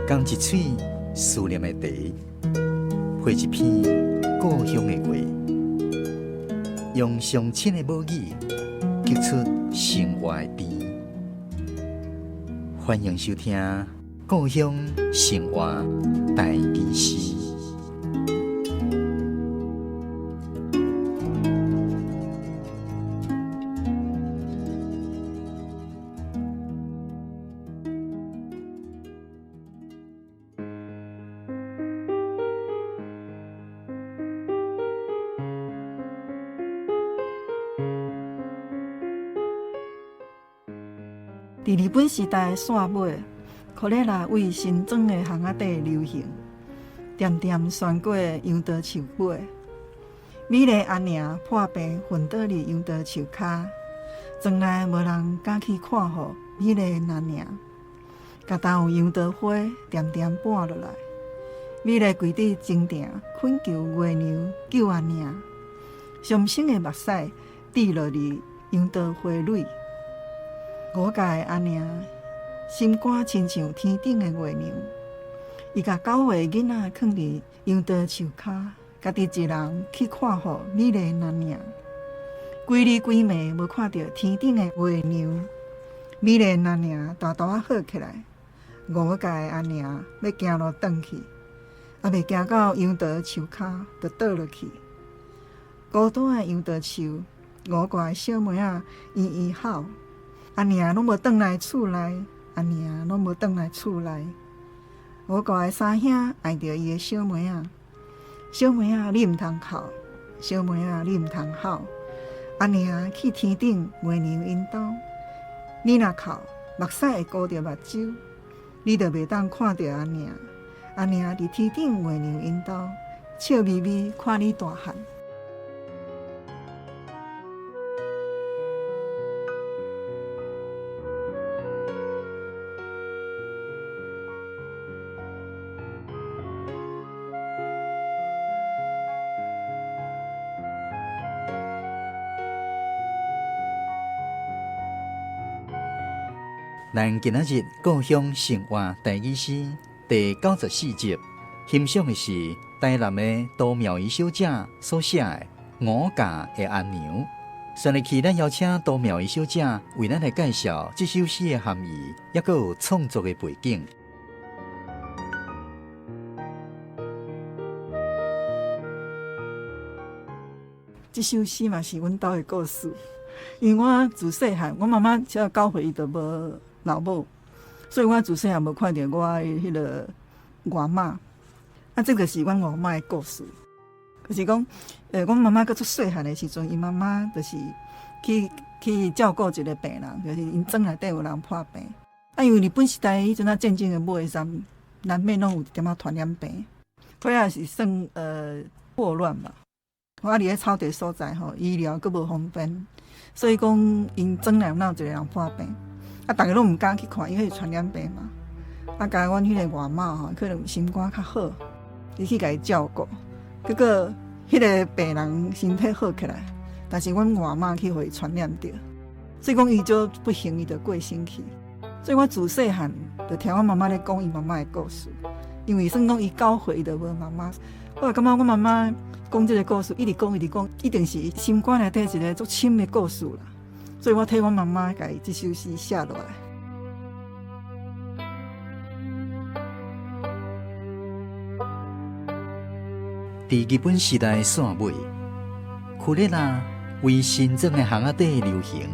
仝一喙思念的茶，配一篇故鄉的話，用上親的母語，激出生活的甜。歡迎收聽《故鄉生活台語詩》。佇日本時代煞尾，科勒拉為新莊的巷仔底流行，恬恬萱過楊桃樹尾。美麗阿娘破病昏倒佇楊桃樹跤，庄內無人敢去看護美麗阿娘。敢若有楊桃花恬恬半落來，美麗跪佇前埕懇求月娘救阿娘。傷心的目屎滴落佇楊桃花蕊。五界的阿娘心肝親像天頂的月娘，伊共9歲的囡仔囥佇楊桃樹跤，家己一人去看護美麗阿娘。規日規暝無看著天頂的月娘，美麗阿娘大大仔好起來。五界的阿娘欲行路轉去，猶未行到楊桃樹跤，就倒落去。孤單的楊桃樹，五個小妹仔咿咿哭。阿娘攏無轉來厝內，阿娘攏無轉來厝內。五個三兄愛著伊的小妹仔，小妹仔你毋通哭，小妹仔你毋通哭。阿娘去天頂月娘𪜶兜，你若哭，目屎會糊著目睭，你就袂當看著阿娘。阿娘佇天頂月娘𪜶兜，笑眯眯看你大漢。咱今仔日故鄉生活台語詩第94集，欣賞的是台南的杜妙儀小姐所寫的《五價的阿娘》。先入去，咱邀請杜妙儀小姐為咱來介紹這首詩的含義，抑閣有創作的背景。這首詩嘛是阮兜的故事，因為我自細漢，我媽媽才9歲，伊就無老母，所以我自細漢無看著我的彼个外媽。啊，這個是阮外媽的故事，就是講，阮媽媽閣足細漢的時陣，伊媽媽就是去照顧一個病人，就是𪜶庄內底有人破病。啊，因為日本時代彼陣仔戰爭的尾時，難免攏有一點仔傳染病，佢也是算霍亂吧。我佇咧草地所在吼，醫療閣無方便，所以講𪜶庄內若有一個人破病，啊，逐家攏毋敢去看，因為是傳染病嘛。啊，加阮彼個外媽吼，可能心肝較好，伊去共伊照顧，結果彼個病人身體好起來，但是阮外媽去予伊傳染著，所以講伊就不幸，伊就過身去。所以我自細漢就聽阮媽媽咧講伊媽媽的故事，因為算講伊9歲伊就無媽媽，我感覺阮媽媽講這個故事，一直講一直講，一定是心肝內底一個足深的故事啦。所以我替阮媽媽共伊這首詩寫落來。佇日本時代煞尾，科勒拉為新莊的巷仔底流行，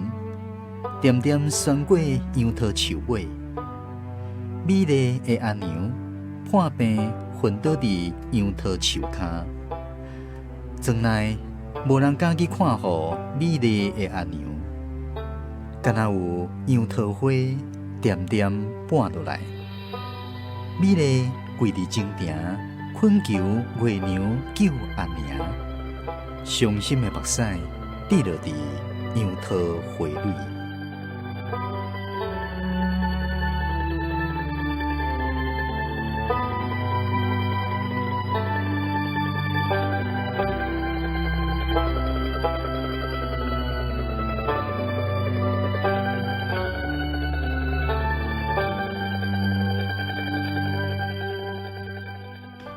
恬恬萱過楊桃樹尾，美麗的阿娘破病昏倒佇楊桃樹跤，庄內無人敢去看護美麗的阿娘，敢若有楊桃花恬恬半落來，美麗跪佇前埕懇求月娘救阿娘，傷心的目屎滴落佇楊桃花蕊。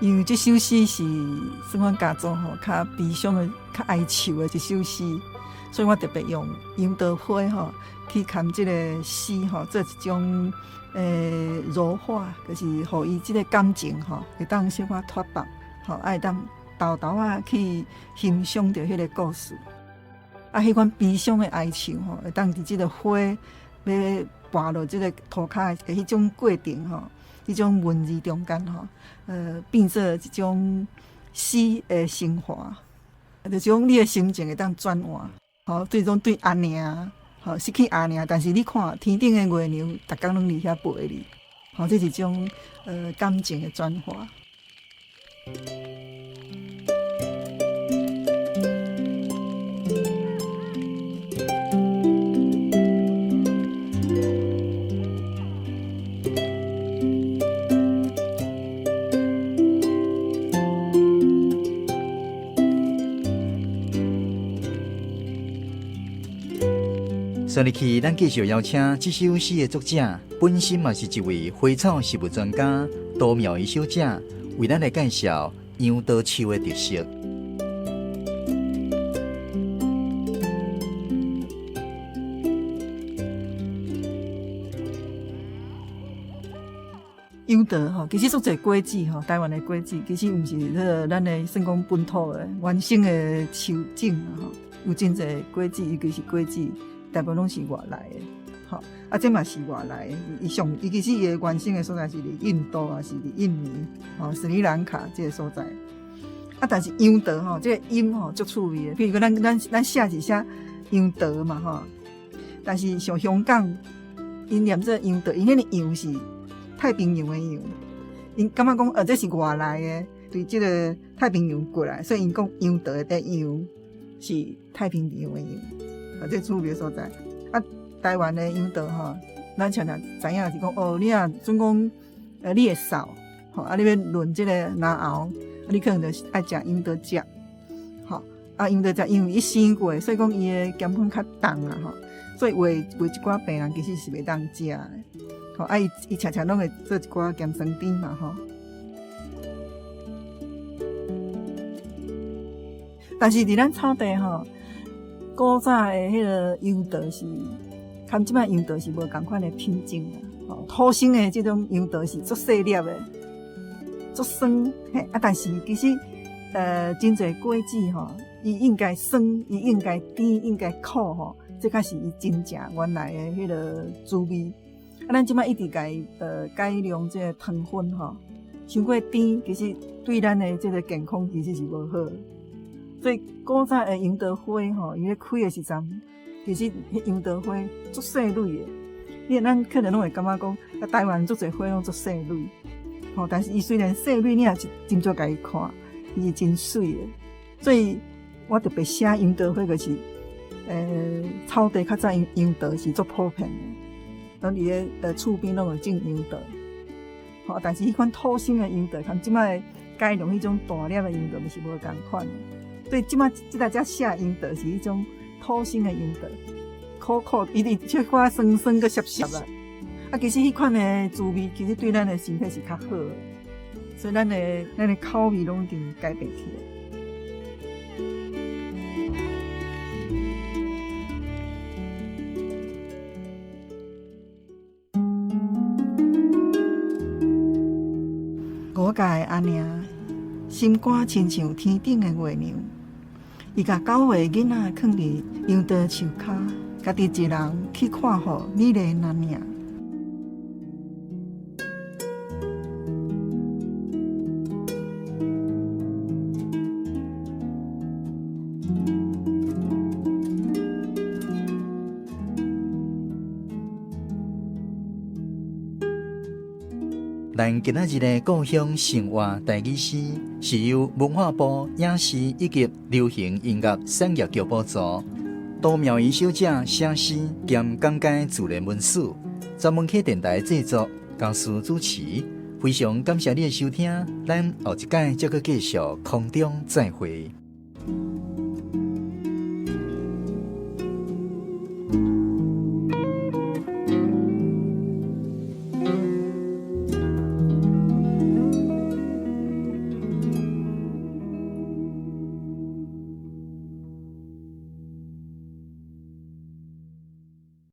因為這首詩是算阮家族吼較悲傷的、較哀愁的一首詩，所以我特別用楊桃花吼去含這個詩吼做一種柔化，就是予伊這個感情吼會當小可脫縛，吼會當沓沓仔去欣賞著彼個故事。啊，彼款悲傷的哀愁吼，會當佇這個花欲跋落這個塗跤的彼種過程吼，彼種文字中間吼，變做一種詩的升華，就是講你的心情會當轉換，吼，對種對阿娘，吼失去阿娘，但是你看天頂的月娘，逐工攏佇遐陪你，吼，這是一種感情的轉化。上日去，咱繼續邀請這首詩的作者，本身嘛是一位花草植物專家杜妙儀小姐，為咱來介紹楊桃樹的特色。楊桃吼，其實足濟果子吼，台灣的果子其實毋是彼個咱的算講本土的原生的樹種吼，有真濟果子，尤其是果子。大部分攏是外來的，吼，啊，這嘛是外來的。伊上，伊其實伊的原生的所在是佇印度啊，是佇印尼，吼，斯里蘭卡這個所在。啊，但是楊桃吼，這個音吼足趣味的。比如講，咱寫是寫楊桃嘛，吼。但是像香港，𪜶念做楊桃，𪜶彼个楊是太平洋的洋，𪜶感覺講，這是外來的，對這個太平洋過來，所以𪜶講楊桃的楊是太平洋的洋。啊，這趣味所在。啊，台灣的楊桃吼，咱常常知影是講，哦，你若準講，你會瘦，吼，啊，你欲潤這個嚨喉，啊，你可能就是愛食楊桃汁，吼，啊，楊桃汁因為伊生過，所以講伊的鹹分較重啦，吼，所以有一寡病人其實是袂當食的，吼，啊，伊常常攏會做一寡鹹酸甜嘛，吼。但是佇咱草地吼，古早的彼个楊桃是，含這擺楊桃是無仝款的品種啦。吼，土生的這種楊桃是足細粒的，足酸嘿。啊，但是其實，真濟果子吼，伊應該酸，伊應該甜，應該苦吼，這才是伊真正原來的彼个滋味。啊，咱這擺一直共伊改良這個糖分吼，傷過甜，其實對咱的這個健康其實是無好。所以古早的楊桃花吼，伊咧開的時陣，其實彼楊桃花足細蕊的。你咱可能攏會感覺講，啊，台灣足濟花攏足細蕊，吼，但是伊雖然細蕊，你若是斟酌共伊看，伊是真媠的。所以我特別寫楊桃花，就是，草地較早楊桃是足普遍的，攏佇咧厝邊攏有種楊桃。吼，但是彼款土生的楊桃，佮這擺改良彼種大粒的楊桃，嘛是無仝款的。所以這擺這大家寫楊桃是彼種土生的楊桃，苦苦，伊佇小可酸酸閣澀澀啦。啊，其實彼款的滋味，其實對咱的身體是較好的，所以咱的口味攏已經改變去了。五屆阿娘，心肝親像天頂的月娘，伊共九歲囡仔囥佇楊桃樹跤，家己一人去看護美麗阿娘。咱今仔日的故鄉生活台語詩，是由文化部影視以及流行音樂產業局補助，杜妙儀小姐寫詩兼講解自然文史，專門客電台製作，公司主持。非常感謝你的收聽，咱後一擺再閣繼續空中再會。